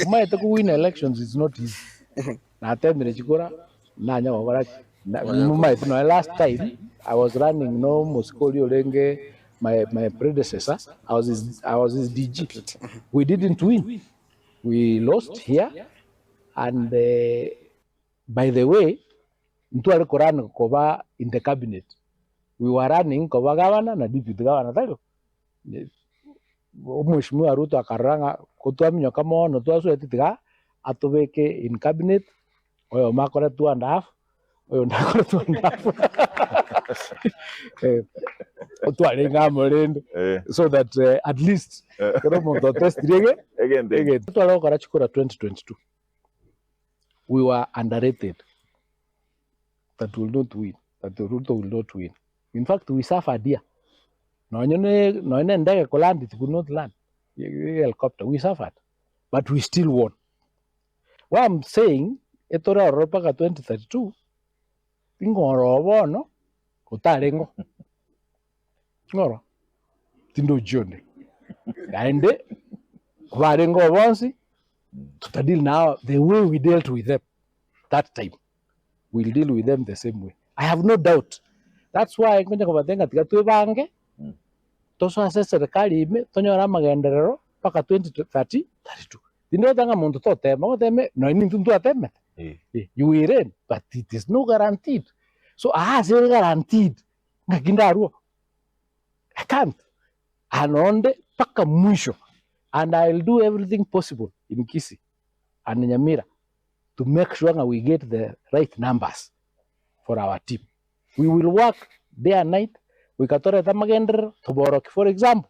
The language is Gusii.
Omanyete ko win elections is not easy. Natemire chikura, nanya gokora ki? Na- Momanyete nonya last time I was running no omosike oria orenge my, my predecessor, I was his, I was his DG. We didn't win. We lost here and uh, by the way, ntware korun koba in the cabinet. We were running koba governor na deputy governor, tari? Omweshimiwa Ruto akarora ng'a kotwaminyoka mono twasweti tiga atobeke in cabinet, oyomo akore two and half, oyonde akore two and half otwarenge amo rende so that at least ekero omonto otestiri ege Egento eke. egento. Tware gokora chikura 2022 we were underrated that we will not win, that Ruto will not win. In fact we suffered here. Nonye ne nonye ne endege ko land it could not land helicopter we suffered but we still won. Why I'm saying etore ororo mpaka 2032 ing'oro bono otareng'o ng'oro tindochi onde naende barenge bonsi tutadeal nao the way we dealt with them that time we'll deal with them the same way. I have no doubt. That's why nkonya kobatebia ng'a tiga twebange, tosoe ase eserikari ime, tonyore amagenderero mpaka 2032. Tindogoteba ng'a monto totema, ogoteme nonye nintwe ntwatemete, Eh. Eh, you will reign, but it is no guaranteed. So aa ase ere guaranteed, ng'aki ndarwo? I can't. Aa nonde mpaka mwisho, and I will do everything possible in Kisii and Nyamira to make sure ng'a we get the right numbers for our team. We will work day and night goika torete amagenderero toborokie. For example,